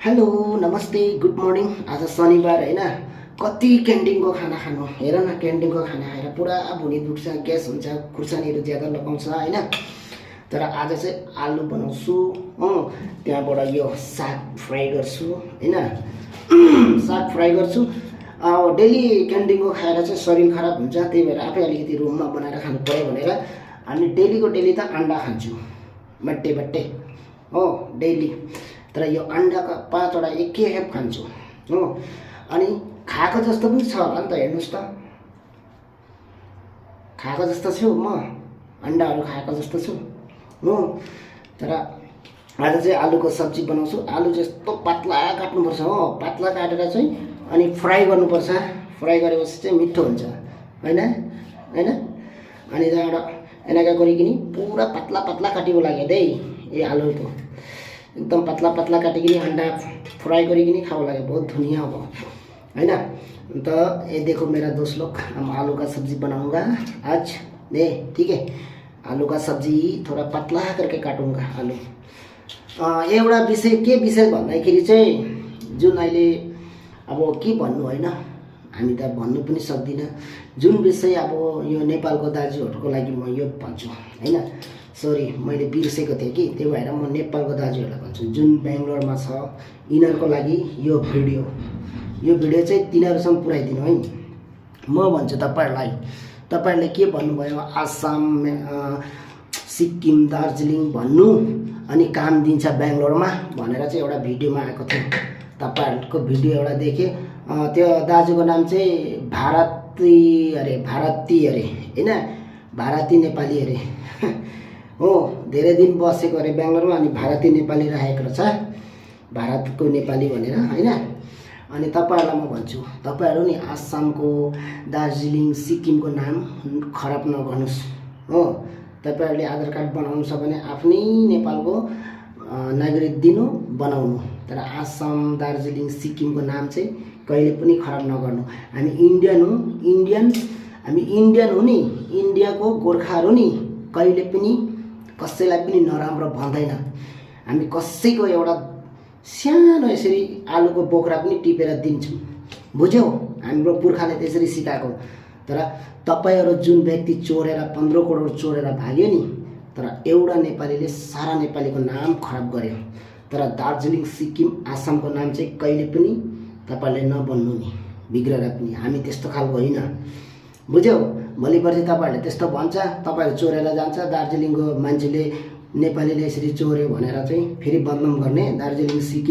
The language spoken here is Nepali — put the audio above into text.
हेलो नमस्ते गुड मर्निङ। आज शनिबार होइन, कति क्यान्टिनको खाना खानु। हेर न, क्यान्टिनको खाना खाएर पुरा भुँडी दुख्छ, ग्यास हुन्छ, खुर्सानीहरू ज्यादा लगाउँछ होइन। तर आज चाहिँ आलु बनाउँछु हो, त्यहाँबाट यो साग फ्राई गर्छु होइन। साग फ्राई गर्छु। डेली क्यान्टिनको खाएर चाहिँ शरीर खराब हुन्छ, त्यही भएर आफै अलिकति रुममा बनाएर खानु पऱ्यो भनेर हामी डेलीको डेली त अन्डा खान्छु, बट्टे हो डेली। तर यो अन्डाका 5वटा एकखेप खान्छु हो। अनि खाएको जस्तो पनि छ होला नि त, हेर्नुहोस् त, खाएको जस्तो छु म, अन्डाहरू खाएको जस्तो छु हो। तर आज चाहिँ आलुको सब्जी बनाउँछु। आलु जस्तो पातला काट्नुपर्छ हो, पातला काटेर चाहिँ अनि फ्राई गर्नुपर्छ। फ्राई गरेपछि चाहिँ मिठो हुन्छ होइन होइन। अनि त्यहाँबाट एनाका गरिकन पुरा पातला पातला काटिएको लाग्यो दे ये आलु तो एकदम पतला पतला काटिकन अंडा फ्राई करिकन खाओ लगे, बहुत धुनिया हो है ना। तो ये देखो मेरा दोस्त लोग, हम आलू का सब्जी बनाऊंगा आज दे, ठीक है। आलू का सब्जी थोड़ा पतला करके काटूंगा आलू। एउटा विषय के विषय भन्दाखेरि चाहिँ जुन अहिले अब के भन्नु होइन, हामी त भन्नु पनि सक्दिनँ। जुन विषय अब यो नेपालको दाजुहरूको लागि म यो भन्छु हैन, सरी मैले बिर्सेको थिएँ कि, त्यही भएर म नेपालको दाजुहरूलाई भन्छु जुन बेङ्गलोरमा छ यिनीहरूको लागि यो भिडियो चाहिँ तिनीहरूसम्म पुर्याइदिनु है। म भन्छु तपाईहरुलाई, तपाईहरुले के भन्नुभयो, आसाम सिक्किम दार्जिलिङ भन्नु अनि काम दिन्छ बेङ्गलोरमा भनेर चाहिँ एउटा भिडियोमा आएको थियो। तपाईहरुको भिडियो एउटा देखेँ, त्यो दाजुको नाम चाहिँ भारती अरे हैन, भारती नेपाली अरे हो। धेरै दिन बसेको अरे बेङ्गलोरमा, अनि भारती नेपाली राखेको रहेछ, भारतको नेपाली भनेर हैन। अनि तपाईहरुलाई म भन्छु, तपाईहरु नि आसामको दार्जिलिङ सिक्किमको नाम खराब नगर्नुस् हो। तपाईहरुले आधार कार्ड बनाउनु छ भने आफ्नै नेपालको नागरिक दिनु बनाउनु, तर आसाम दार्जिलिङ सिक्किमको नाम चाहिँ कहिले पनि खराब नगर्नु। हामी इन्डियन हो नि, इन्डियाको गोर्खाहरू नि कहिले पनि कसैलाई पनि नराम्रो भन्दैन। हामी कसैको एउटा सानो यसरी आलुको बोक्रा पनि टिपेर दिन्छौँ, बुझ्यौ, हाम्रो पुर्खाले त्यसरी सिकाएको। तर तपाईहरु जुन व्यक्ति चोरेर 15 करोड चोरेर भाग्यो नि, तर एउटा नेपालीले सारा नेपालीको नाम खराब गर्यो। तर दार्जिलिङ सिक्किम आसामको नाम चाहिँ कहिले पनि तपाईहरुले नबन्नु नि, बिग्रेर पनि। हामी त्यस्तो खालको होइन, बुझ्यौ। भोलि पर्सि तपाईहरुले त्यस्तो भन्छ, तपाईहरु चोरेर जान्छ, दार्जिलिङको मान्छेले नेपालीले यसरी चोर्यो भनेर चाहिँ फेरि बदनाम गर्ने। दार्जिलिङ सिक्किम